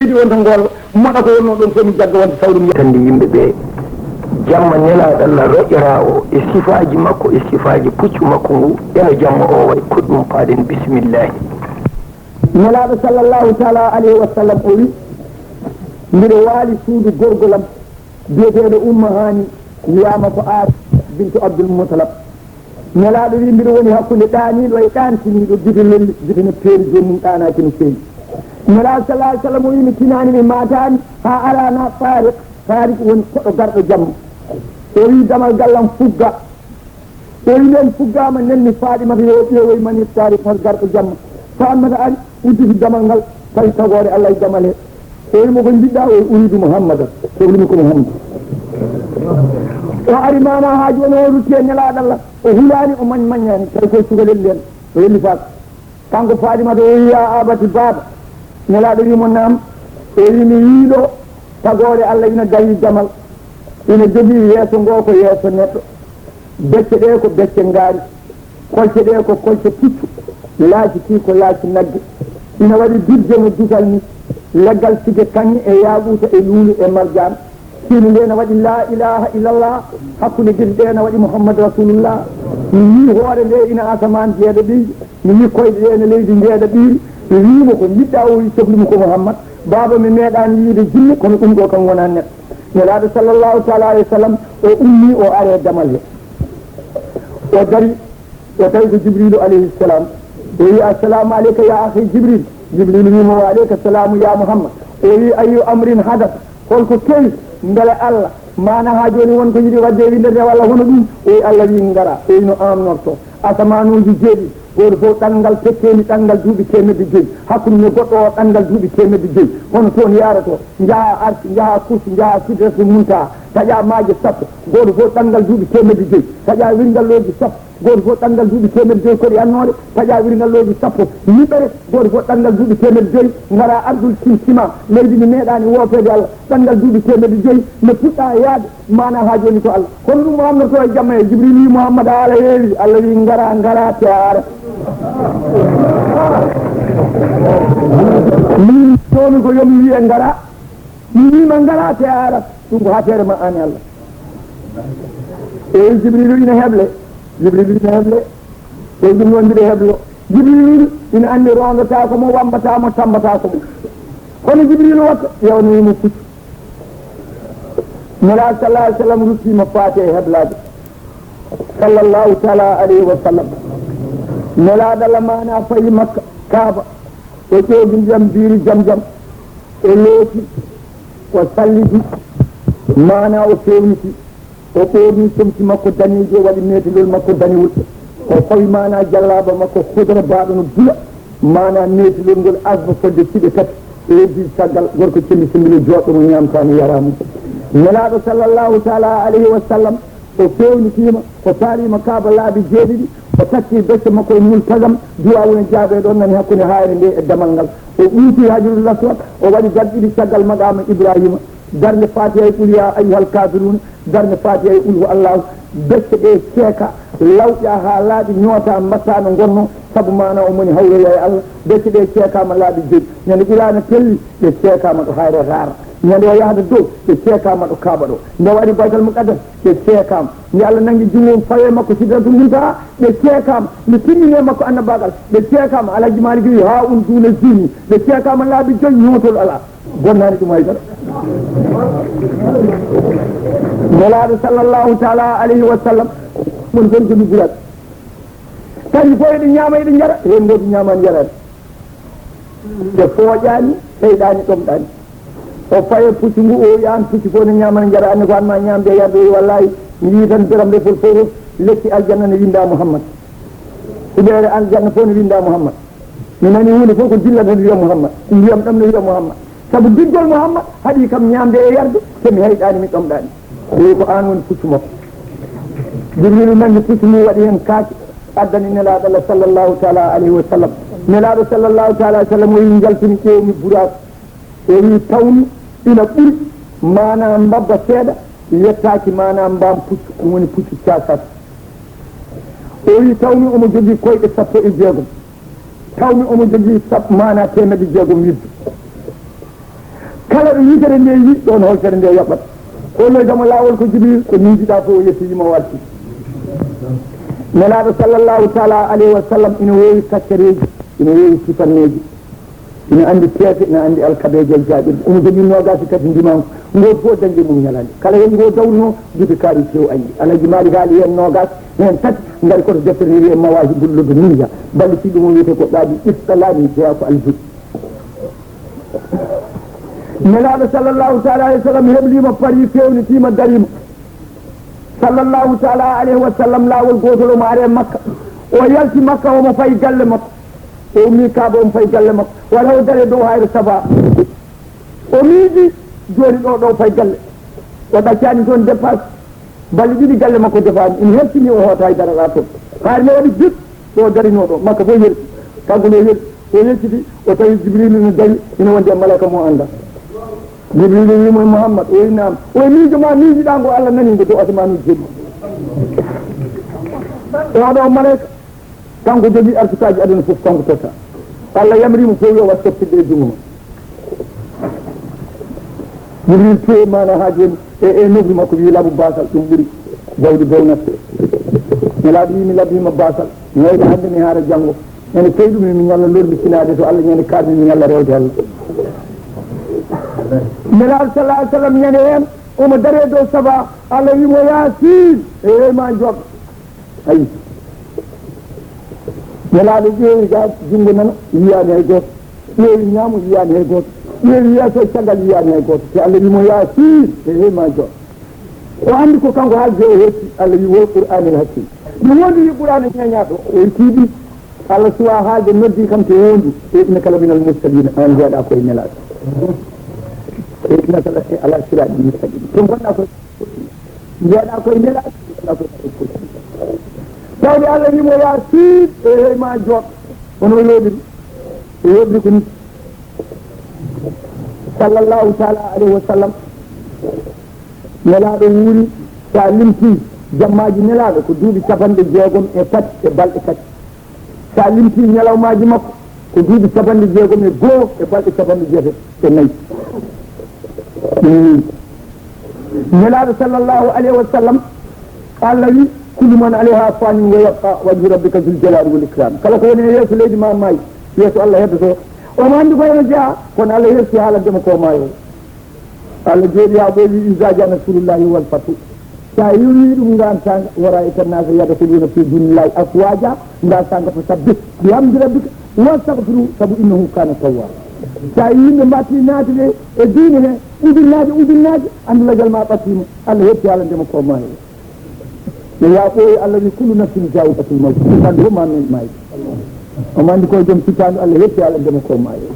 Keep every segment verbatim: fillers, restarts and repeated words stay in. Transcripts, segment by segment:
Ɓeydi on tan ngoolo, moɗa ko wonnoo ɗon fof, mi jagga wonde sawru mi. Kandi yimɓe ɓe, jamma Nelaaɗo Allah roƴoraa o e sifaaji makko, e sifaaji puccu makko ngu, eno jamma o wayi, ko ɗum paaɗen, bisimillahi. Nelaaɗo sallallahu taala alayhi wa sallam o wi, mbiɗo waali suudu gorgol am biyeteeɗo Umma Haani, wiyaama ko Aasiya bintu Abdul Mutalab. Nelaaɗo wi, mbiɗo woni hakkunde ɗaaniiɗo e ɗaantiniiɗo, gite lelli, gite no peeri, jooni ɗum ɗaanaaki no feewi. Nelaaɗo sallallahu alayhi wa sallam o wi, mi tinaani, mi maataani, haa alaa na Taariq. Taariq woni koɗo garɗo jamma. O wi, damal gallam fugga. O wi, nden fuggaama, nden mi Faaɗimata yo ƴeewoy mani Taariq hol garɗo jamma. Faaɗimata ari, udditi damal ngal, tawi tagoore Allah e damal he. O wi mo, ko njiɗɗa? O wi, uriidu Muhammadan, sohlumi ko Muhammad. O ari maana haa jooni, o rutti e Nelaaɗo Allah, o hulaani, o mañ-, maññaani, tawi koye cukalel nden, o wellifaaka. Kanko Faaɗimata o wi, yaa abati, baaba. Nelaaɗo wi mo, naam. O wi, mi yii ɗo tagoore Allah ina gawi damal, ina jogii yeeso ngoo ko yeeso neɗɗo, becce ɗe ko becce ngaari. Kolce ɗe ko kolce puccu, laaci ki ko laaci nagge. Ina waɗi dujje no dutal ni, leggal sige kaŋŋe e yaaquuta e luulu e marjaan. Siini nde ina waɗi laa ilaaha illallah, hakkunde gite ɗe ina waɗi Muhammad Rasulullah. Mi yii hoore nde ina asamaan jeeɗaɓiije, mi yii koyɗe ɗe ina leydi njeeɗaɓiiri. Mi wii mo, ko njiɗɗa? O wii, sohli mo ko Muhammad. Baaba, mi meeɗaani yiide jinne, kono ɗum ɗo kam wonaa neɗɗo. Nelaaɗo sallallahu taala alayhi wa sallam, o ummii, o ari e damal he. O dari, o tawi ko Jibriilu alayhi salam. O wi, "Assalamu alayka ya akhi Jibril." Jibriilu wi mo, "Wa alayka salamu ya Muhammad." O wi, "Ayyu amrin hadas?" Hol ko kewi? Mbele Allah, maana haa jooni won ko yiɗi waɗde e winndere walla hono ɗum? O wi, "Allah wi ngara." O wi, "No amnorto?" Asamaanuuji jeeɗiɗi, gooto fof ɗanngal tekkeendi ɗanngal duuɓi teemedde joyi. Hakkunde goɗɗo o ɗanngal duuɓi teemedde joyi. Hono toon yaarato, njaha Arsi, njaha Kursi, njaha Sidratul Muntaha, taƴa maaje sappo, gooto fof ɗanngal duuɓi teemedde joyi. Taƴa wirngallooji sappo, gooto fof ɗanngal duuɓi teemedde joyi koɗi annoore, taƴa wirngallooji sappo niɓɓere, gooto fof ɗanngal duuɓi teemedde joyi. Ngara Ardul Timtima, leydi ndi meeɗaani woofeede Allah, ɗanngal duuɓi teemedde joyi, nde puɗɗa yaade, maana haa jooni ko Allah. Kono ɗum o amnoto e jamma e Jibril wi, "Muhammad, haala heewi." Allah wi, "Ngara, ngara, te a ara." Min toomi ko yo mi wiye, "Ngara." Mi wiima, "Ngara, te a ara." Ɗum ko haa feere ma aan e Allah. E Jibril ina heble. Jibril ina heble. Ko ɗum noon mbiɗa heblo. Jibril ina anndi roondotaako mo, wambataa mo, tambataa ko mo. Kono Jibril watta, ƴeewnoyi mo puccu. Nelaaɗo sallallahu alayhi wa sallam ruttiima faati e heblaade. Sallallahu taala alayhi wa sallam. Nelaaɗo Allah maana fayi Makka, Kaaba, o ƴeewi ndiyam biiri Zamzam, o looti, o salliti, maana o fewniti, o ɓoorni comci makko daneeji, o waɗi meetelol makko danewol, o fawi maana jallaaba makko hudra baaɗo no bula, maana meetelol ngol asba fodde siɓe tati, o heddi caggal gorko cembi sembilo jooɗɗo mo ñaamtaani yaraama. Nelaaɗo sallallahu taala alayhi wa sallam, o fewnitiima, o taariima Kaaba laabi jeeɗiɗi, o takki becce makko e multazam, duwaawu ne jaabee ɗoon nani hakkunde haayre nde e damal ngal. O ɓuuti Hajarul Aswad, o waɗi darɗe ɗiɗi caggal maqaama Ibraahiima, darnde Faatiha e Qul yaa ayyuhal kaafiruuna, darnde Faatiha e Qul huwa Allaahu, becce ɗe ceeka, lawƴa haa laaɓi, ñoota, mbatta no ngonnoo, sabu maana o moni hawroya e Allah, becce ɗe ceekaama laabi joyi. Ñande Quraana telli, ɗe ceekaama ɗo haayre raara. Ñande o yahata dow, ɗe ceekaama ɗo Kaaba ɗo. Nde o ari Baytal Muqaddas, ɗe ceekaama. Nde Allah nanngi junngo mum fawi e makko Sidratul Muntaha, ɗe ceekaama. Nde timmini e makko annabaagal, ɗe ceekaama. Alhaji Maalik wi, "Haa un duuna zini." Ɗe ceekaama laabi joyi, ñootol alaa. Bonnaani ɗum hay dara. Nelaaɗo sallallahu taala alayhi wa sallam, mon fof ko lugguraɓe. Tawi fof eɗe ñaama, eɗe njara, heen gooto ñaamaani, yaraani. Ɓe fooƴaani, seyɗaani ɗomɗaani. O faye puccu ngu, o wiya, "Aan puccu fof ne ñaama, ne njara, aan ne ko aan ma ñaamde e yarde." O wiya, "Wallaahi, mi yii tan beram refol fof, lekki aljanna ne winnda Muhammad. Huɓeere aljanna fof ne winnda Muhammad. Mi nani huunde fof ko dilla tan wiya Muhammad. Ndiyam ɗam ne wiya Muhammad. Sabu diggol Muhammad haɗi kam ñaamde e yarde, te mi heyɗaani, mi ɗomɗaani." O wiyi, "Ko aan woni puccu makko." Jibrilu nanngi puccu mum, waɗi heen kaake, addani Nelaaɗo Allah sallallahu taala alayhi wa sallam. Nelaaɗo sallallahu taala alayhi wa sallam o wiyi, njaltumi, ƴeewmi buraaku. O wiyi, tawmi ina ɓuri maanaa mbabba seeɗa, yettaaki maanaa mbaam puccu, ɗum woni puccu caasat. O wiyi, tawmi omo jogii koyɗe sappo e jeegom. Tawmi omo jogii sab-, maanaa teemedde jeegom yidde. Kala ɗo yitere nde yi, ɗon holtere nde yoɓat. Holloyta mo laawol ko Jibril, ko miijiɗa fof o yetti yimo warti. Nelaaɗo sallallahu taala alayhi wa sallam ina wowi kaccareeji, ina wowi sifanneeji, ina anndi peese, ina anndi alkabeeje jaaɓirɗe. Omo jogii noogaas e tati ndimaangu, ngoo fof dañde mum ñalaande. Kala heen ngoo dawruno, gite kaari tew anndi. Alhaji Maalik haali heen noogaas, heen tati ngari koto deftere nde wiyee Mawaahibul Ladunniya. Ballitiiɗo mo wiyetee ko Qaabi Irsalaani jeyaa ko Aljuuɗe. Nelaaɗo sallallahu taala alayhi wa sallam heblii mo, parii, feewnitiima, darii mo. Sallallahu taala alayhi wa sallam, laawol gootol omo aree Makka. O yalti Makka, omo fayi galle makko. O ummii Kaaba, omo fayi galle makko. Waɗa o daree dow Hayre Safa. O miiji, jooni ɗo, ɗo fayi galle. O ɗaccaani toon dépasse. Balɗe ɗiɗi galle makko defaani, ina hersinii, o hootaani dara ɗaa toon. Haa ina waɗi bip, ɗo darinoo ɗo, makka fof hersi. Kanko ne o hersi, o yejjiti, o tawi Jibril ina dari, ina wondi e malaika mo anndaa. Jibril wii mo, "Muhammad?" O wii, "Naam." O wii, "Miijo ma miijiɗaa ngo, Allah nanii ngo dow asamanuuji jeeɗiɗi." Oɗo malaika, kanko jogii arsukaaji aduna fof, kanko totta. Allah yamri mo fof yo wat sottirde e junngo ma. Jibril tuwe maana haa jooni e, e nofru makko, wii, "Labu baasal, ɗum ɓuri jawdi bewnatte." Nelaaɗo wii, "Mi labiima baasal, mi wayla hannde, mi haara janngo. Ñande kayɗumi, mi ñalla lordi sinaade to Allah, ñande kaarmi, mi ñalla rewde Allah." Nelaaɗo sallallahu alaihi wa sallam ñande heen, omo daree dow Safa, Allah wii mo, "Yaasin, e ma jooɗo." Ayi. Nelaaɗo ƴeewi ga junngo nano, yiyaani hay gooto. Ƴeewi ñaamo, yiyaani hay gooto. Ƴeewi yeeso e caggal, yiyaani hay gooto. Te Allah wii mo, "Yaasin, e he ma jooɗo." O anndi ko kanko haalde o hetti. Allah wii, "Wal Qur'aanil hakiim." Mi wondiri Qur'aana ñeeñaaɗo, o tiiɗi. Allah suwaa haalde, noddi kam to wondu. E innaka laminal mursalin, aan njeyaɗaa ko e nelaaɗo. E innaka la, ala siraaɗin mustaqim. To ngonɗaa ko Mbiyaɗa koye nelaaɗo, mbiyaɗa koye nelaaɗo. Tawde Allah wii mo, "Yaasin, e hey ma jooɗ." Kono o yooɗiri, o yooɗiri ko ni. Sallallahu taala alayhi wa sallam, nelaaɗo wuuri, so a limti jammaaji nelaaɗo ko duuɓi capanɗe jeegom e tati e balɗe tati. So a limti ñalawmaaji makko, ko duuɓi capanɗe jeegom e goo e balɗe capanɗe jeetati e nayi. Mm. Nelaaɗo sallallahu alayhi wa sallam, Allah wi, "Kullu man alayha fanin wa yabqa wajhu rabbika zul jalali wal ikram." Kala ko woni e yeeso leydi ma maayi, yeeso Allah heddoto. Omo anndi ko ene jeyaa, kono Allah hersi haalande mo ko maayo. Allah jooɗi haa ɓooyi, "Iza jaa nasrullahi wal fathu." So a yewi ɗum ngaan saanga, "Wa ra'aytan nasa yadkhuluna fi dinillahi afwaja," ngaan saanga, "Fasabbih bihamdi rabbika wastaghfirhu, sabu innahu kana tawwaba." So a yi yimɓe mbaɗti naatude e diine he, ujunnaaje, ujunnaaje, anndu lajal ma ɓattiima, Allah hetti haalande mo ko maayo. Yo yaa ɓooyi, Allah wi, "Kullu nafsin zaa'iqatul mawt." Ɓanndu fof ma men maayi. Omo anndi ko e joom sippaandu, Allah hetti haalande mo ko maayo.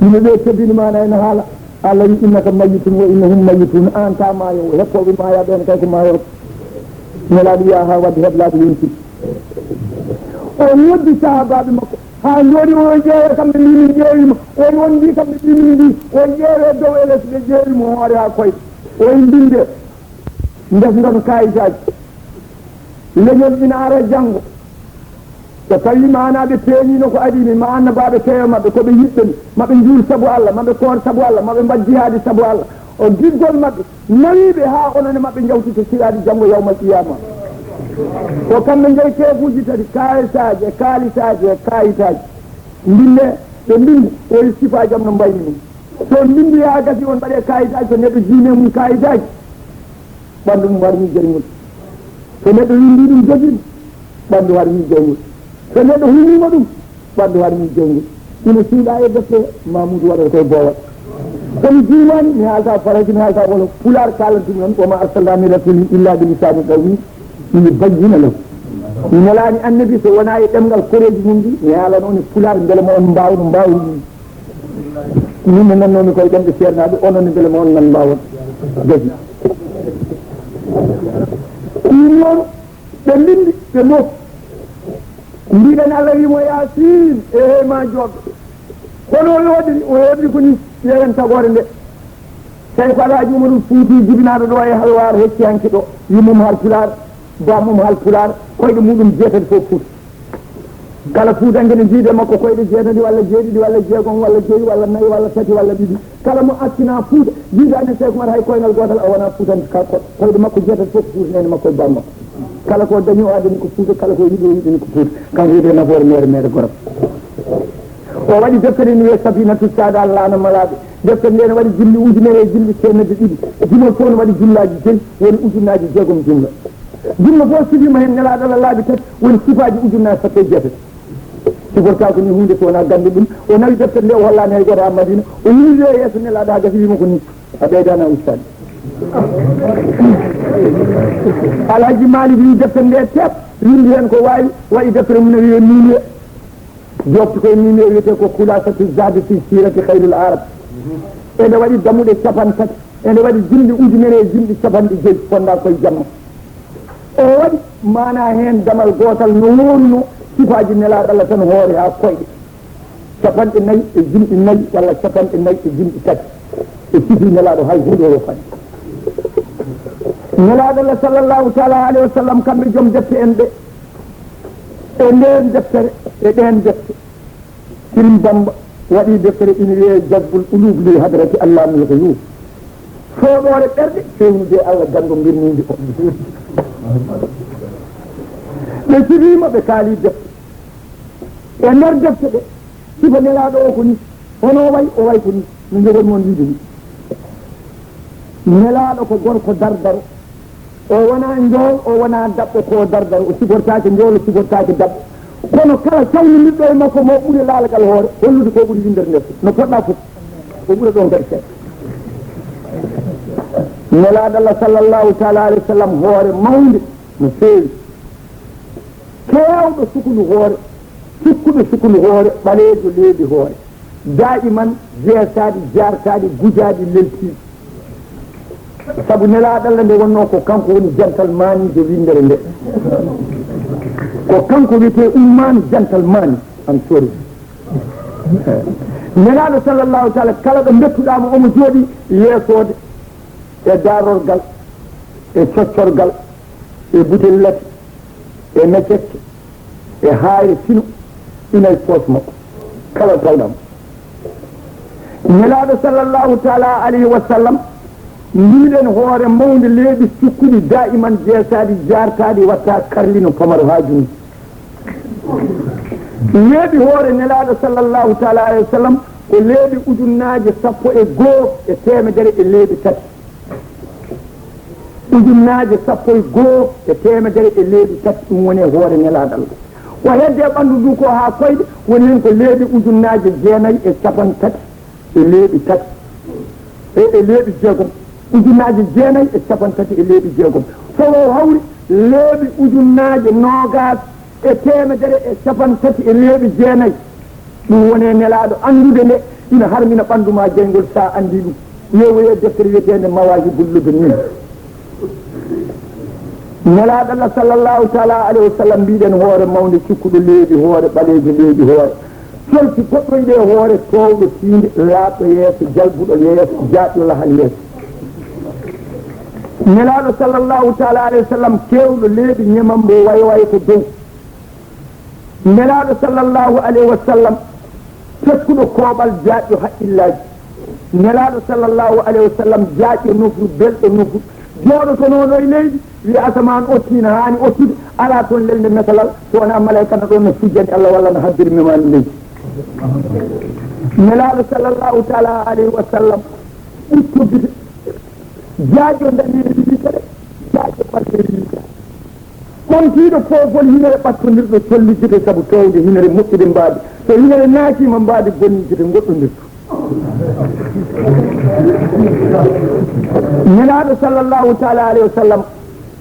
Yimɓe ɓe kebbini maana ene haala. Allah wi, "Innaka mayyitun wa innahum mayyitun." Aan ka maayo, heppooɓe maaya ɓeen kay ko maayo. Nelaaɗo wiya, "Haa wadde heblaaɓe yonti." O noddi sahaabaaɓe makko. Haa njooɗi o ƴeewa kamɓe mbi min ƴeewima. O won mbi kamɓe mbi min mbi. O ƴeewe dow e les ɓe ƴeewimo hoore haa koyɗe. O mbinde. Ndesndon kayitaaji. Leñol ina ara janngo. So tawi maanaaɓe peeñiino ko adii min, ma annabaaɓe keewa maɓɓe, ko ɓe yiɗɓe mi, maɓe njuul sabu Allah, maɓe koor sabu Allah, maɓe mbaɗ jihaadi sabu Allah. O giggol maɓɓe, nawiiɓe haa onon e maɓɓe njawtito siraaɗi janngo yawmal qiyaama. Ko kamɓe njeyi keefuuji tati, kaalisaaji e kaalisaaji e kaayitaaji. Mbinde, ɓe mbinde, o yi sifaaji am no mbayni ɗum. So mbindi haa gasi on mbaɗe kaayitaaji, so neɗɗo jiimi e mum kaayitaaji, ɓanndu mum harmi jeyngol. So neɗɗo winndi ɗum jogii mo, ɓanndu harmi jeyngol. So neɗɗo humiima ɗum, ɓanndu harmi jeyngol. Ina suuɗa e defte Mamoudou waɗata koye boowal. So mi juumaani, mi haalta faransi, mi haalta wolof. Pulaar kaalantumi on, "Wa ma arsalna min rasulin illa bi lisani qawmi li yubayyina lahu." Mi nelaani annabi so wonaa e ɗemngal koreeji mum ɗi, mi haalana on e pulaar mbele mo on mbaaw no mbaawri ɗum. Min no nannoomi koye ɗemɗe ceernaaɓe, onon ne mbele mo on nan mbaawon. Gasi. Ɗum noon, ɓe mbinndi, ɓe moof. Mbiɗen Allah wii mo, "Yaasin, e hey ma jooɗo." Kono o yooɗiri, o heɓri ko ni, ƴeewen tagoore nde. Tawi ko Alhaji Umaru Fuuti jibinaaɗo ɗo e Halwaar hecci hanki ɗo, yummum Haalpulaar, bammum Haalpulaar, koyɗe muɗum jeetati fof Fuuta. Kala fuutanke ne jiide makko koyɗe jeetati walla jeeɗiɗi walla jeegom walla joyi walla nayi walla tati walla ɗiɗi. Kala mo accina fuuta, jiidaani Seeku Umar hay koyngal gootal, a wonaa fuutanke. Ka ko-, koyɗe makko jeetati fof ko fuuta, neene makko e baaba makko. Kala ko dañi o adani ko fuuta, kala ko yiɗi o yiɗani ko fuuta. Kanko wiyetee nafoore meere, meere Gorom. O waɗi deftere ina wiyee Safinatu Saada, laana malaaɓe. Deftere nde ne waɗi jimli ujunere e jimli teemedde ɗiɗi. Jimol fof ne waɗi jumlaaji joyi, woni ujunnaaji jeegom jumla. Jumla fof sifiima heen Nelaaɗo Allah laabi tati, woni sifaaji ujunnaaji sappo e jeetati. Sifortaa ko ni huunde so wonaa gannde ɗum. O nawi deftere nde, o hollaani hay gooto haa Madina. O wuuri e yeeso Nelaaɗo haa gasi, wiima ko ni. A ɓeydaana ustaade. Alhaji Malik wi deftere nde teep, windi heen ko waawi, waɗi deftere mum ne wiyee Miimiya. Jofti koye Miimiya wiyetee ko Khulasatu Zahdi fi Sirati Khairil Arab. Ene waɗi dammuɗe capanɗe tati, ene waɗi jimɗi ujunere e jimɗi capanɗe joyi, fonndaa koye jamma. O waɗi maanaa heen damal gootal no wooruno sifaaji Nelaaɗo Allah tan hoore haa koyɗe. Capanɗe nayi e jimɗi nayi walla capanɗe nayi e jimɗi tati. E sifii Nelaaɗo hay huunde o yofaani. Nelaaɗo Allah sallallahu taala alayhi wa sallam, kamɓe joom defte en ɓe, e ndeen deftere, e ɗeen defte, Sirim Bamba waɗi deftere ina wiyee Jazbul Ulub li Hadrati Allamul Ghuyub. Fooɗoore ɓerɗe fewnude e Allah ganndo mbirniinde o. Ɓe sifiima, ɓe kaali defte. E nder defte ɗe, sifa Nelaaɗo o ko ni, hono o wayi, o wayi ko ni, no njogon won wiide ni. Nelaaɗo ko gorko dardaro, o wonaa njool, o wonaa daɓɓo, ko dardaro, o sifortaake njool, o sifortaake daɓɓo. Kono kala cawndimirɗo e makko mo ɓuri laalgal hoore, hollude ko ɓuri winndere nder, no poɗɗa fof, o ɓura ɗon kadi seeɗa. Nelaaɗo Allah sallallahu taala alayhi wa sallam, hoore mawnde no feewi. Keewɗo sukulu hoore, sukkuɗo sukulu hoore, ɓaleejo leeɓi hoore. Daa'iman jeesaaɗi, jaartaaɗi, gujaaɗi, leltiiɗi. Sabu Nelaaɗo Allah nde wonnoo ko kanko woni jantal maaniijo winndere nde. Ko kanko wiyetee Ummaani jantal maani, am sori. Nelaaɗo sallallahu taala, kala ɗo mbettuɗaa mo, omo jooɗii yeesoode e daarorgal, e coccorgal, e butel lati, e mecette, e haayre fino, ina e poos makko. Kala tawɗam. Nelaaɗo sallallahu taala alayhi wa sallam, mbiɗen hoore mawnde leeɓi sukkuɗi daa'iman jeesaaɗi jaartaaɗi watta karli no pamaro haa jooni. Leeɓi hoore Nelaaɗo sallallahu taala alayhi wa sallam ko leeɓi ujunnaaje sappo e goo e teemedere e leeɓi tati. Ujunnaaje sappo e goo e teemedere e leeɓi tati, ɗum woni e hoore Nelaaɗo Allah. Ko hedde ɓanndu ndu ko haa koyɗe woni heen ko leeɓi ujunnaaje jeenayi e capanɗe tati e leeɓi tati, e, e leeɓi jeegom. Ujunnaaje jeenayi e capanɗe tati e leeɓi jeegom. So o hawri leeɓi ujunnaaje noogaas e teemedere e capanɗe tati e leeɓi jeenayi. Ɗum woni e Nelaaɗo anndude nde ina harmina ɓanndu ma jeyngol, so a anndii ɗum. Yeewoyee deftere wiyeteende Mawaahibul Ladunni. Nelaaɗo Allah sallallahu taala alayhi wa sallam, mbiɗen hoore mawnde, sukkuɗo leeɓi hoore, ɓaleejo leeɓi hoore. Colti goɗɗoyɗo e hoore, toowɗo tiinde, laaɓɗo yeeso, jalbuɗo yeeso, jaaƴɗo lahal yeeso. Nelaaɗo sallallahu taala alayhi wa sallam, keewɗo leeɓi, ñemambo wayway ko dow. Nelaaɗo sallallahu alayhi wa sallam, tekkuɗo kooɓal, jaaƴɗo haqqillaaji. Nelaaɗo sallallahu alayhi wa sallam, jaaƴɗo nofru, belɗo nofru, jooɗotonooɗo e leydi, wiya asamaan otti, ina haani ottude, alaa toon lelnde mesalal, so wonaa malaa'ika na ɗoon no sujjani Allah walla no habbiri memaani leydi. Nelaaɗo sallallahu taala alayhi wa sallam, ɓutto gite, jaaƴɗo daneejo yitere, jaaƴɗo ɓaleejo yitere. Ɓamtiiɗo poofol hinere ɓattondirɗo colli gite sabu toowde hinere moƴƴude mbaadi. So hinere naatiima mbaadi bonni gite ngoɗɗondirtu. Nelaaɗo sallallahu taala alayhi wa sallam,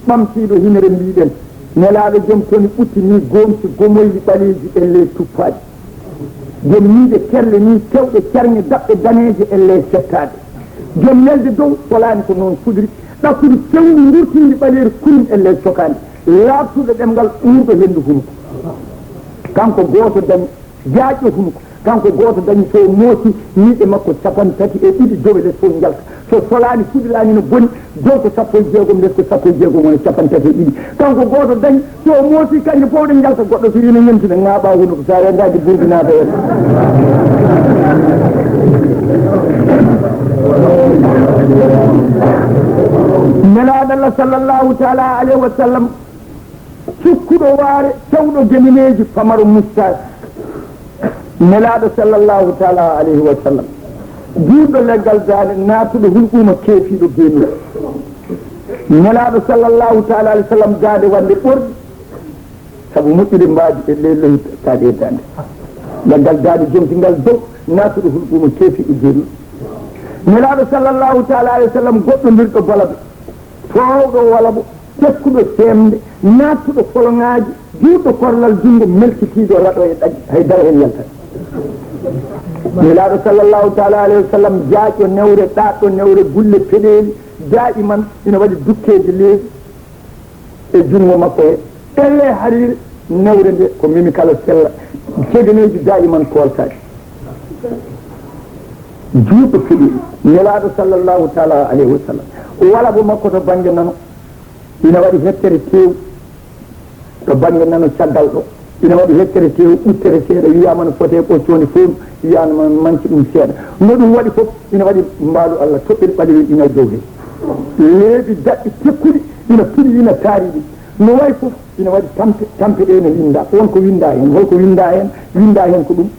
ɓamtiiɗo hinere mbiɗen. Nelaaɗo joom toni ɓutti ni gomsi gomoyli ɓaleeji e ley tuppaaɗi. Joom ñiiƴe kerle ni kewɗe carŋe daɓɓe daneeje e ley settaaɗe. Joom nelde dow folaani ko noon fudri, ɗakkudi fewndi ngurtiindi ɓaleeri kurum e ley cokaandi, laaɓtuɗo ɗemngal ɓuurɗo henndu hunuko. Kanko gooto dañi jaaƴɗo hunuko, Kanko gooto dañi, so moosi, ñiiƴe makko capanɗe tati e ɗiɗi dow e les fof njalta. So solaani, fuɗilaani no boni, dow ko sappo e jeegom, les ko sappo e jeegom, wona capanɗe tati e ɗiɗi. Kanko gooto dañi, so moosi, kañƴe fof ɗe njalta, goɗɗo so ina ñemtina, ŋaaɓa hunuko, so a reendaaki buubi naata heen. Nelaaɗo Allah sallallahu taala alayhi wa sallam, sukkuɗo waare, tawɗo geneneeji, pamaro mustaas. Nelaaɗo sallallahu taala alayhi wa sallam, juutɗo leggal daande, naatuɗo hulɓuuma, keefiiɗo geenu. Nelaaɗo sallallahu taala alayhi wa sallam, daande wande ɓorɗi, sabu moƴƴude mbaadi e ley lohi taade e daande. Leggal daande jontingal dow, naatuɗo hulɓuuma, keefiiɗo geenu. Nelaaɗo sallallahu taala alayhi wa sallam, goɗɗondirɗo balabe, toowɗo walabo, tekkuɗo seemnde, naattuɗo foloŋaaji, juutɗo korlal junngo, melkitiiɗo raɗo e ɗagge, hay dara heen yaltat. Nelaaɗo sallallahu taala alayhi wa sallam, jaajɗo newre, ɗaatɗo newre, gulle peɗeeli, daa'iman ina waɗi dukkeeje leeɓi e junngo makko he. Ɗelle hariire, newre nde ko memi kala sella, segeneeji daa'iman kooltaaki. Juutɗo fuɗi, Nelaaɗo sallallahu taala alayhi wa sallam. Walabo makko to bannge nano, ina waɗi hectere teewu, to bannge nano caggal ɗo, ina waɗi hectere teewu, ɓuttere seeɗa, wiyaama no fotee ɓoccoonde fof, wiyaama manci ɗum seeɗa. No ɗum waɗi fof, ina waɗi mbaalu Allah, toɓɓel ɓaleeri ina dow heen. Leeɓi daɗɗi tekkuɗi, ina puɗi, ina taari ɗum. No wayi fof, ina waɗi tampe, tampe ɗe ene winnda. Won ko winnda heen, hol ko winnda heen? Winnda heen ko ɗum.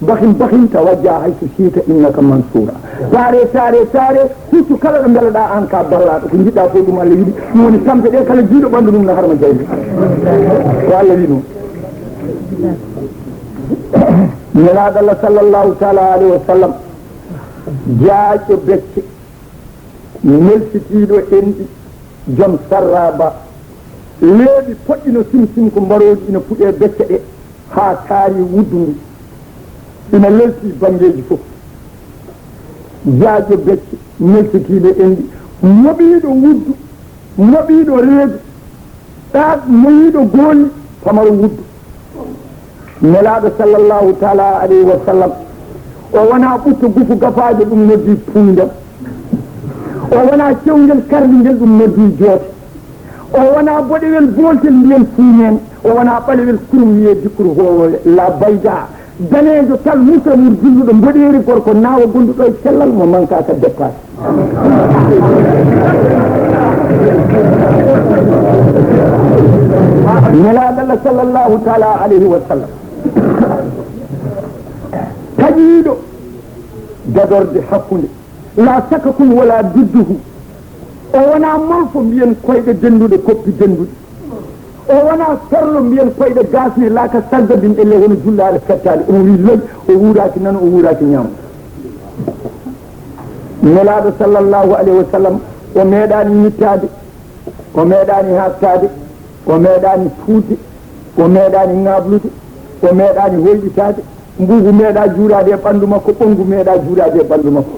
Bahin, bahin, tawajja haysu siita innaka mansuura. Taare, taare, taare, huccu kala ɗo mbeleɗaa aan ka ballaaɗo. Ko njiɗɗaa fof ɗum Allah yiɗi. Ɗum woni tampe ɗe, kala jiiɗo ɓanndu mum na harma jawdi. Ko Allah wi noon. Nelaaɗo Allah sallallahu taala alayhi wa sallam, jaajɗo becce, melfitiiɗo enɗi, joom sarraba, leeɓi poɗɗi no simsim ko mbarooji ina puɗe becce ɗe, haa taari wuddu ndu, ina lelti banngeeji fof. Jaajɗo becce, melfitiiɗo enɗi, moɓiiɗo wuddu, moɓiiɗo reedu, ɗaat moyiiɗo gooli, pamaro wuddu. Nelaaɗo sallallahu taala alayhi wa sallam, o wonaa ɓutto gufu gafaajo, ɗum noddi puuyndam. O wonaa cewngel karlingel, ɗum noddi joote. O wonaa boɗewel booltel mbiyen fuuñeen. O wonaa ɓalewel kurum wiyee dikkuru hoowoowe, la bayda. Daneejo tal musramur julluɗo mboɗeeri gorko naawa gonduɗo e cellal mo mankaaka départ. Nelaaɗo Allah sallallahu taala alayhi wa sallam, taƴiiɗo dadorde hakkunde, la sakakun wala didduhu. O wonaa molfo mbiyen koyɗe dennduɗe, koppi dennduɗe. O wonaa ferlo mbiyen koyɗe gasne, laaka saggabin elle hono jullaare fettaali. O wi loy, o wuuraaki nano, o wuuraaki ñaamo. Nelaaɗo sallallahu alayhi wa sallam, o meeɗaani ñittaade, o meeɗaani haastaade, o meeɗaani fuutde, o meeɗaani ŋaablude, o meeɗaani hoyɗitaade. Mbuubu meeɗaa juuraade e ɓanndu makko, ɓonngu meeɗaa juuraade e ɓanndu makko.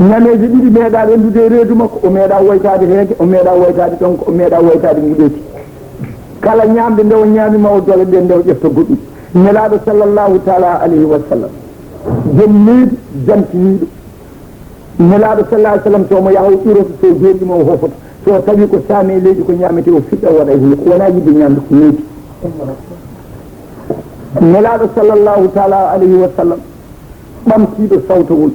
Ñameeje ɗiɗi meeɗaa renndude e reedu makko, o meeɗaa woytaade heege, o meeɗaa woytaade ɗonka, o meeɗaa woytaade nguɗeeki. Kala ñaamde nde o ñaami ma o dola nde, nde o ƴefta goɗɗum. Nelaaɗo sallallahu taala alayhi wa sallam, jom needi jantiniiɗo. Nelaaɗo sallallahu alayhi wa sallam, so omo yaha o ɓuroto, so jooɗiima o hofoto, so tawi ko saami e leydi ko ñaametee o fiɗɗa o waɗa e hunuko, wonaa yiɗde ñaamde ko needi. Nelaaɗo sallallahu taala alayhi wa sallam, ɓamtiiɗo sawtowol,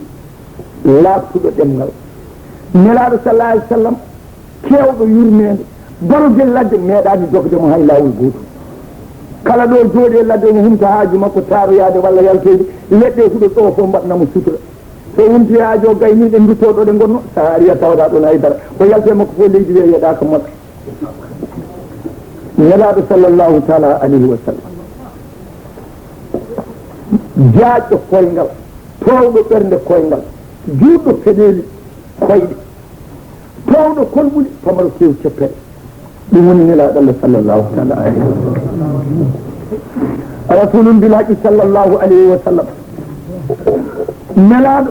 laaɓtuɗo ɗemngal. Nelaaɗo sallallahu alayhi wa sallam, keewɗo yurmeende, barogel ladde meeɗaani dogde mo hay laawol gootol. Kala ɗo jooɗi e ladde omo humta haaju makko, taaroyaade walla yaltoyde, leɗɗe huɗo ɗo fof mbaɗna mo sutura. So wonti haajo gayniiɗe ndutto ɗo ɗe ngonno, so a ari a tawata ɗon hay dara. Ko yalti e makko fof leydi wiya yeɗaaka moɗa. Nelaaɗo sallallahu taala alayhi wa sallam. Jaajɗo koyngal, toowɗo ɓernde koyngal, juutɗo peɗeeli koyɗe, toowɗo kolɓuli, pamaro kew ceppere. Ɗum woni Nelaaɗo Allah sallallahu taala alayhi wa sallam. Rasulun bil haqqi sallallahu alayhi wa sallam. Nelaaɗo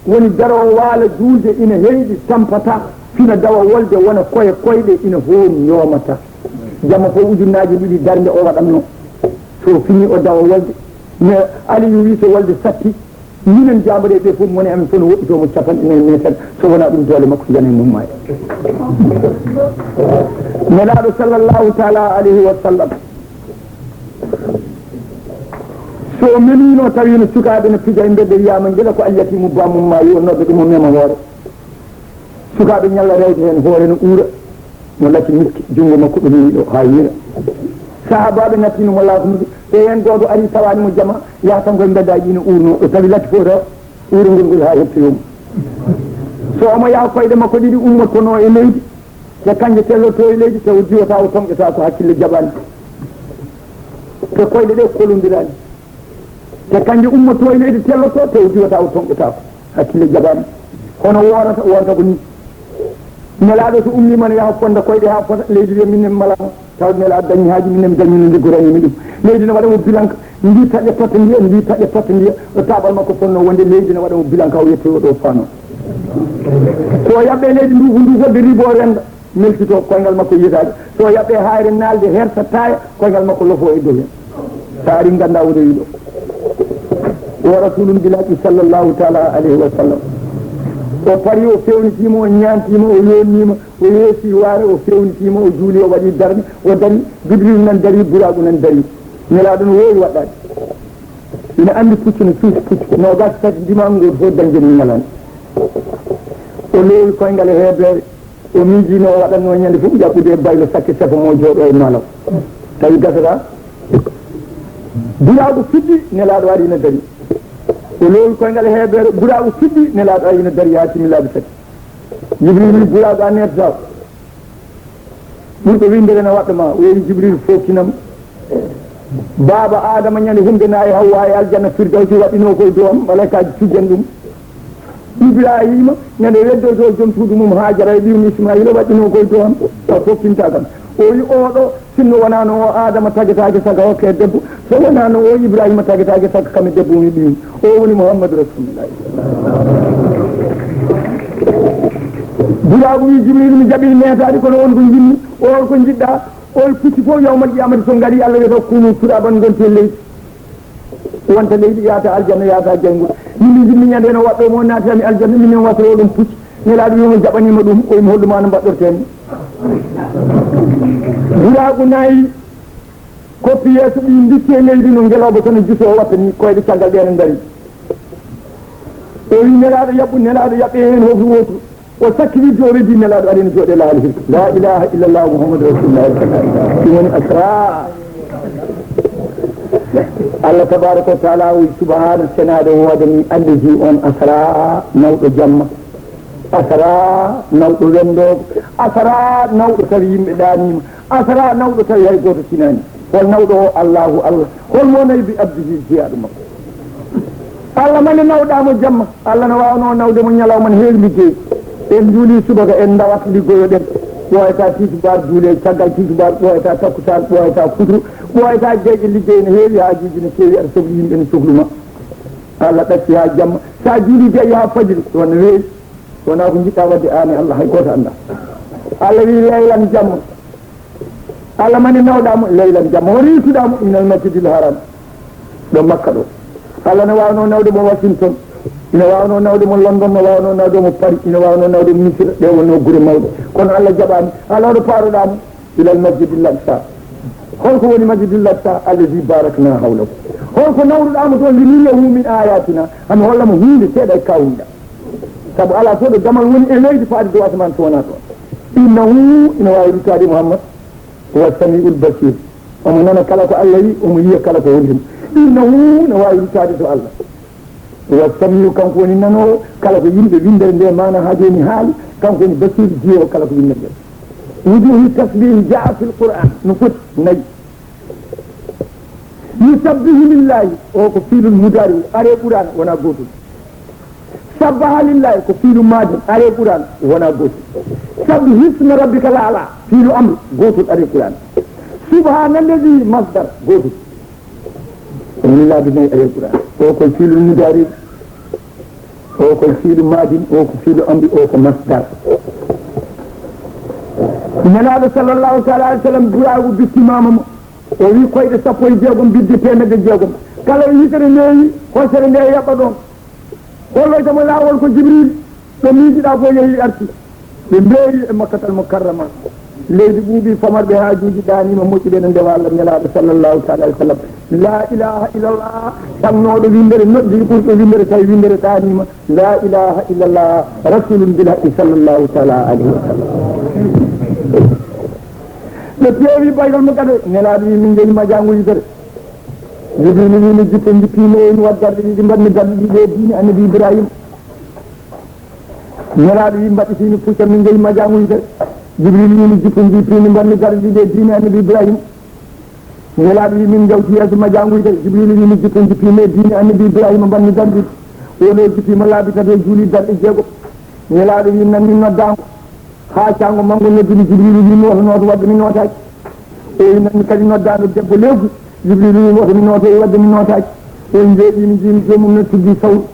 woni daroowo waala juulde ina heyɗi tampata, fina dawa wolde wona koye koyɗe ina hoori yoomata. Jamma fof ujunnaaji ɗiɗi darnde o waɗatno. So fini o dawa wolde, No Aliyu wi, so wolde satti, minen jaambareeɓe ɓe fof, mone amen fof no woɗɗitoo mo capanɗe nayi meetere, so wonaa ɗum doole makko njana e mum maaya. Nelaaɗo sallallahu taala alayhi wa sallam, so o memiino, tawiino sukaaɓe no pija e mbedda, wiyaama gila ko alyatiimu bammum maayi, o nodda ɗum, o mema hoore. Sukaaɓe ñalla rewde heen, hoore no uura, no lati miski, junngo makko ɗo memi ɗo haa yiira. Sahaabaaɓe nattiino mo laafuno ɗum, ɓe heen gooto ari tawaani mo jama, yaha tan koye mbeddaaji ɗi no uurno, o tawi lati fof rewa, uurngol ngol haa heɓtoyoo mo. So omo yaha koyɗe makko ɗiɗi ummottonoo e leydi, te kanje tellotoo e leydi, te o diwataa, o toŋƴataa ko hakkille jaɓaani. Te koyɗe ɗe kolondiraani. Te kanje ummotoo e leydi tellotoo, te o diwataa, o toŋƴataako. Hakkille jaɓaani. Hono woorata, woorata ko ni. Nelaaɗo so ummiima ne yaha fonda koyɗe haa fota, leydi wiya minen malaama. Taw Nelaaɗo dañi haaji, minen mi dañi no liggoraniimi ɗum. Leydi ne waɗa mo bilanka, ndi taƴa totta ndiya, ndi taƴa totta ndiya. Ɗo taaɓal makko fonnoo wonde leydi ne waɗa mo bilanka, o yettoyoo ɗo faanoo. So o yaɓɓe leydi nduufu nduufu, fodde ribo o renda. Melkito koyngal makko yiyetaake. So yaɓɓe haayre naalde hersa taaya, koyngal makko lofo e dow heen. So ari ngannda o rewi ɗo. O rasulun bilaki sallallahu taala alayhi wa sallam. O pari, o fewnitiima, o ñaantiima, o yonniima, o yeesi waare, o fewnitiima, o juuli, o waɗi darnde, o dari, Jibril nan dari, Buraaku nan dari. Nelaaɗo no woowi waɗɗaade. Ina anndi puccu no cuusi puccu, noogaas e tati ndimaangu ngootu fof dañde mum ñalande. O loowi koyngal e heebeere. O miijii no o waɗatnoo ñande fof ƴaɓɓude e baylo sakke sefa mo jooɗo e malaw. Tawi gasataa. Buraaku fuɗɗi, Nelaaɗo ari ina darii. O loowi koyngal e heebeere, Buraaku fuɗɗi, Nelaaɗo ari ina darii haa timmi laabi tati. Jibril wi, Buraaku, a neetataa. Ɓurɗo winndere na waɗɗo ma. O wi, Jibril, fookinam. Baaba Aadama ñande humde na e Hawwa e aljanna Firdawsi waɗɗinoo koye dow am, malaykaaji cujjan ɗum. Ibraahiima, ñande weddoytoo joom suudu mum Haajara e ɓiyum Ismaayiila, waɗɗinoo koye dow am, taw foftintaa kam. O wi, oɗo, sinno wonaano o Aadama tagetaake saka hokke debbo, so wonaano o Ibraahiima tagetaake saka kam e debbo mum e ɓiyum. O woni Muhammadu Rasulullaahi. Buraaku wi, Jibril, mi jaɓi neetaade, kono on ko njiɗmi, on ko njiɗɗaa, on pucci fof yawmal qiyamati so ngari, Allah wiyata, kunu turaban, ngonti e leydi. Wonta leydi, yaata aljanna, yaata jayngol. Min mi jinni ñande no waɗɗo mo naatami aljanna, min mi wasoro ɗum pucci. Nelaaɗo wiimo jaɓaniima ɗum, o wiimo holɗum ma no mbaɗɗortee mi. Buraaku nayi, koppi yeeso ɗi ndicci e leydi no ngelooba tan e juso o watta ni, koyɗe caggal ɗe no ndari. O wi Nelaaɗo yaɓɓu, Nelaaɗo yaɓɓe heen hoto woto. O sakki wiide o reddi Nelaaɗo ari no jooɗe laali hirki. La ilaha illallah Muhammadu Rasulullah. Ɗum woni asra. Allah tabaraka wa taala o wi subhana senaaɗo woodani allazi on asra nawɗo jamma. Asra nawɗo wendoogo. Asra nawɗo tawi yimɓe ɗaaniima. Asra nawɗo tawi hay gooto tinaani. Hol nawɗo o? Allahu Allah. Hol mo nayi bi abdihi jiyaaɗo makko? Allah mani nawɗaa mo jamma. Allah no waawnoo nawde mo ñalawma no heewi liggey. En njuuli subaka, en ndawat liggoyoɗen. Ɓooyataa tisubaar juulee, caggal tisubaar ɓooyataa, takkusaan ɓooyataa, futuro ɓooyataa, gayƴe liggey no heewi, haajuuji no keewi, aɗa sohli yimɓe no cohlu ma. Allah ɗacci haa jamma. So a juulii gayƴe haa fajiri, ɗoon no weewi. Wonaa ko njiɗɗaa waɗde aan e Allah, hay gooto anndaa. Allah wii laylan jamma. Allah mani nawɗaa mo laylan jamma, o riiwtuɗaa mo minal masjidil haram, ɗo Makka ɗo. Allah no waawnoo nawde mo Washington, ina waawnoo nawde mo London, no waawnoo nawde mo Paris, ina waawnoo nawde mo Misira, ɗe wonnoo gure mawɗe. Kono Allah jaɓaani, Allah hoto paaroɗaa mo ilal masjidil aqsa. Holko woni masjidil aqsa? Allazi barakna hawlahu. Holko nawruɗaa mo toon? Linuriyahu min ayatina, hami holla mo huunde seeɗa e kawunɗa. Sabu alaa fof ɗo damal woni e leydi faade dow asamaan so wonaa ɗoon. Innahu, ina waawi ruttaade Muhammad, huwa samiul basir. Omo nana kala ko Allah wi, omo yiya kala ko holli mo. Innahu, ina waawi ruttaade to Allah. Huwa samiu, kanko woni nanoowo kala ko yimɓe winndere nde maana haa jooni haali, kanko woni basir, jiyoowo kala ko winndere nde. Wujuhi tasbihi jaa fil Qur'an, no foti nayi. Yusabbihu lillahi, o ko fiilul mudaari, are Qur'an wona gootum. Sabbaha lillahi ko fiilu maadin, are Qur'an wona gootum. Sabbihisma rabbika la'ala, fiilu amri gootum, are Qur'an. Subhanallazi masdar gootum. Woni laabi nayi, are Qur'an. O ko fiilul mudaari, o ko fiilu maadin, o ko fiilu amri, o ko masdar. Nelaaɗo sallallahu taala alayhi wa sallam, Buraaku bitti maama mo. O wi koyɗe sappo e jeegom bidde teemedde jeegom. Kala yitere ndeewi, hosere nde yaɓɓa ɗon. Holloyta mo laawol ko Jibril, ɗo miijiɗaa fof yehi arti. Ɓe mbeeri e Makkatal Mukarrama. Leydi ɓuuɓi, famarɓe haajuuji ɗaaniima, moƴƴuɓe no ndewa Allah Nelaaɗo sallallahu taala alaihi wa sallam. La ilaha illallah, tamnooɗo winndere noddi ɓurɗo winndere tawi winndere ɗaaniima. La ilaha illallah, rasulun bil haqqi sallallahu taala alaihi wa sallam. Ɓe peewi Baytal Muqaddas, Nelaaɗo wi min njehi majaango yitere. Jibril wi mi jippo jippiimi o wi mi waɗ darɗe ɗiɗi mbaɗmi darɗe ɗiɗi e diine Annabi Ibrahima. Nelaaɗo wi mbaɗɗitiimi pucca min njehi majaango yitere. Jibril wi mi jippo jippiimi mbaɗmi darɗe ɗiɗi e diine Annabi Ibrahima. Nelaaɗo wi min njawti yeeso majaango yitere. Jibril wi mi jippo jippiimi e diine Annabi Ibrahima mbaɗmi darɗe ɗiɗi. O no jippiima laabi tati o juuli darɗe jeego. Nelaaɗo wi nanmi noddaango. Haa caango manngo noddumi Jibriilu wi mi woto nooto wadde mi nootaaki. O wi nanmi kadi noddaango debbo leefu. Jibriilu wi mi woto mi nooto o wi wadde mi nootaaki. O wi njeeɗiimi njiimi joomum no tuggi sawru.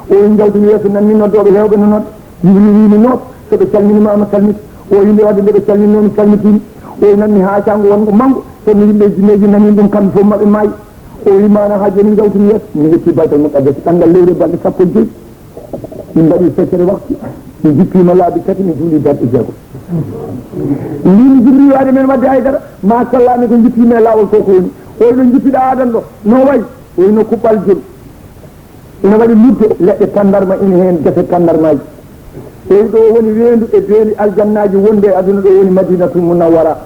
O wi njawtumi yeeso nanmi noddooɓe heewɓe no nodda. Jibriilu wi mi noot, so ɓe calminiima ma salmit. O wi nde wadde nde ɓe calminoo mi salmitiimi. O wi nanmi haa caango wonngo manngo, so mi yimɓe jinneeji nanii ɗum kamɓe fof maɓɓe maayi. O wi maana haa jooni njawtumi yeeso. Mi yetti Baytal Muqaddas ɗanngal lewru e balɗe sappo e joy. Min mbaɗi feccere waktu, mi jippiima laabi tati, mi juuli darɗe jeego. Mbimi Jibril, waade men wadde haydara, ma sallaami ko jippiimi e laawol ko ko woni. O wi ɗo jippiɗaa adan ɗo, no wayi? O wi no kuɓɓal jol. Ina waɗi ludde, leɗɗe tanndarma ina heen, gese tanndarmaaji. O wi ɗo woni weendu e beeli aljannaaji wonde e aduna, ɗo woni Madinatul Munawwara.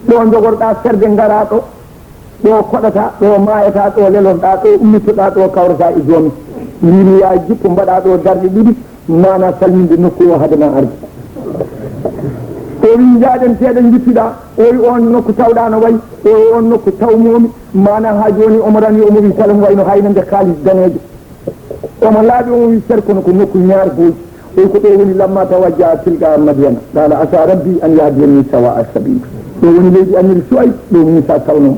Ɗo njogorɗaa ferde ngaraa ɗo. Ɗo koɗataa, ɗo maayataa, ɗo lelorɗaa, ɗo ummittoɗaa, ɗo kawrataa e joomi. Mbimi yaa jippo mbaɗaa ɗo darɗe ɗiɗi, maana salminde nokku o hade ma arde. O wi njaaɗen teeɗen njippiɗaa, o wi on nokku tawɗaa no wayi, o wi on nokku tawmoomi, maana haa jooni omo rami omo wi kala mo wayno haynande kaalis daneejo. Omo laaɓi omo wi ser kono ko nokku ñaar gooji. O wi ko ɗo woni lamma tawajjaha tilqa Madyana. Qala asa rabbi an yahdiyani sawa as-sabil. Ɗo woni leydi Annabi Suwayb, ɗo Muusa tawnoo.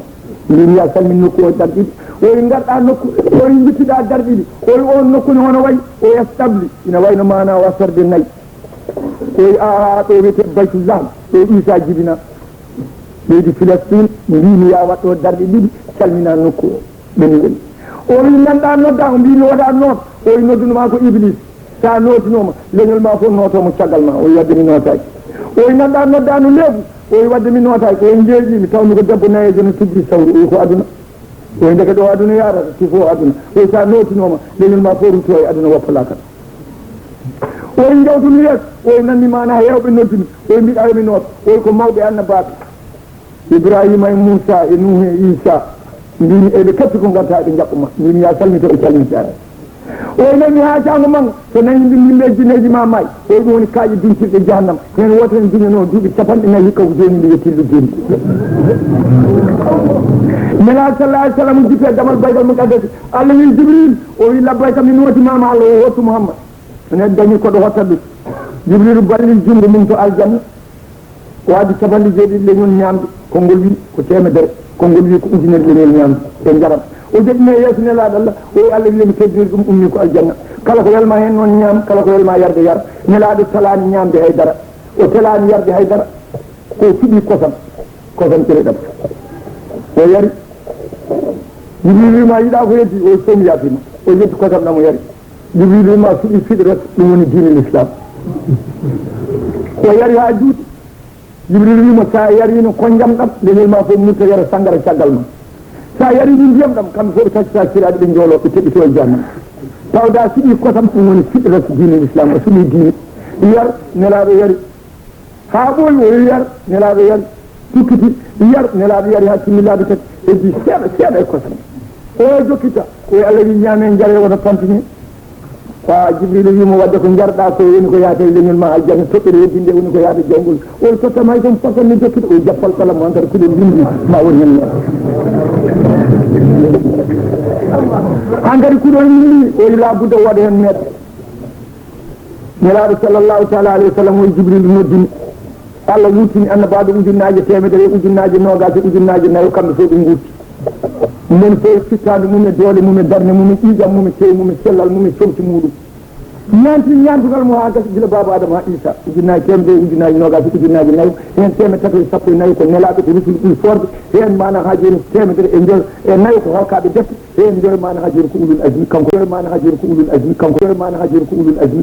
Mbimi yaa salmin nokku o darɗe ɗiɗi. O wi ngarɗaa nokku, o wi njippiɗaa darɗe ɗiɗi. O wi on nokku ne hono wayi, o wi stabli. Ina wayno maana wasorde nayi. O wi aa ɗo wiyetee Baytul Laham, ɗo Iisaa jibinaa. Leydi Filistin, mbimi yaa waɗ ɗo darɗe ɗiɗi, calminaa nokku o. Ɓe ngoni. O wi nanɗaa noddaango, mbimi waɗaa noot. O wi noddunoo ma ko Iblis. So a nootinooma, leñol ma fof nootoo mo caggal ma. O wi wadde mi nootaaki. O wi nanɗaa noddaango leefu. O wi wadde mi nootaaki. O wi njeeƴiimi, tawmi ko debbo nayeejo no tuggi sawru. O wi ko aduna. O wi ndeke ɗo aduna yaarata, sifo aduna. O wi so a nootinooma, leñol ma fof ruttoo e aduna woppa laakara. O wi njawtumi yeeso. O wi nanmi maana heewɓe noddumi. O wi mbiɗa mi nooto. O wi ko mawɓe annabaaɓe. Ibrahima e Muusa e Nuuhu e Iisa, mbimi eɓe katti ko ngarta eɓe njaɓɓa ma. Mbimi yaa salmito ɓe calmitaani. O wi nanmi haa caango manngo, so nani mbin yimɓe e jinneeji ma maayi. O wi ɗum woni kaaƴe duncirɗe jahannama. Heen wootere ne duñanoo duuɓi capanɗe nayi hikka ko jooni nde yetti luggeende. Nelaaɗo sallallahu alaihi wa sallam jippi e damal Baytal Muqaddasi. Allah wi Jibril, o wi labbayka mi nootimaama Allah o hottu Muhammad. Ene dañi ko ɗo hotta ɗum. Jibril balli junngo mum to aljanna. Waadi capanɗe jeeɗiɗi leñol ñaamde, konngol wi ko teemedere, konngol wi ko ujunere leñol ñaamde e njaram. O joɗɗini e yeeso Nelaaɗo Allah, o wi Allah wi mi teddiniri ɗum ummi ko aljanna. Kala ko welma heen noon ñaam, kala ko welma yarde yar. Nelaaɗo talaani ñaamde hay dara, o telaani yarde hay dara. Ko suɓi kosam, kosam cere ɗam. O yari. Jibril wi ma yiɗa ko heddi, o somi yaafima. O yetti kosam ɗam o yari. Jibril wi ma suɓi fitrat, ɗum woni diine l'islam. O yari ha juuti. Jibril wi mo sa yarino konjam ɗam, leñol ma fof mutta yara sangara caggal ma. Sa yarini ndiyam ɗam, kamɓe fof ɓe taccata siraɗe ɓe joolo, ɓe teɓɓito e jahannama. Tawda suɓi kosam, ɗum woni fitrat diine l'islam, o suɓi diine. Yar, Nelaaɗo yari. Ha ɓooyi o yar, Nelaaɗo yari. Tukkiti, yar, Nelaaɗo yari ha timmi laabi tati. Heddi seeɗa, seeɗa e kosam. O jokkita, o wi Allah wi ñaame, jare, wona pantini. Wa Jibril wi mo wadde ko jarɗa ko woni ko yaata e leñol ma aljanna, toɓɓere heddinde woni ko yaata jawgol. O totta may toon fottan mi jokkita, o jappal kala mo hankadi kuɗol windi ma woni hen. Hankadi kuɗol windi, o wi la budda waɗa hen meeɗa. Nelaaɗo sallallahu taala alayhi wa sallam o Jibril noddini. Allah wurtini annabaaɓe ujunnaaje teemedere e ujunnaaje noogaas e ujunnaaje nayo, kamɓe fof ɓe nguurti. Moni fof e fittaandu mum e doole mum e darnde mum e ƴiiƴam mum e tew mum e sellal mum e comci muɗum. Yanti ñaandugal mo haa gasi gila baaba Adama haa Isa, ujunnaaji teemedere, ujunnaaji noogaas, ujunnaaji nayo, heen teemedde tati e sappo e nayo ko nelaaɓe, ko rusul ɓuri foorde, heen maana haa jooni ko teemedere e joyo e nayo ko hokkaaɓe defte, heen joyo maana haa jooni ko ulul azmi, kanko joyo maana haa jooni ko ulul azmi, kanko joyo maana haa jooni ko ulul azmi.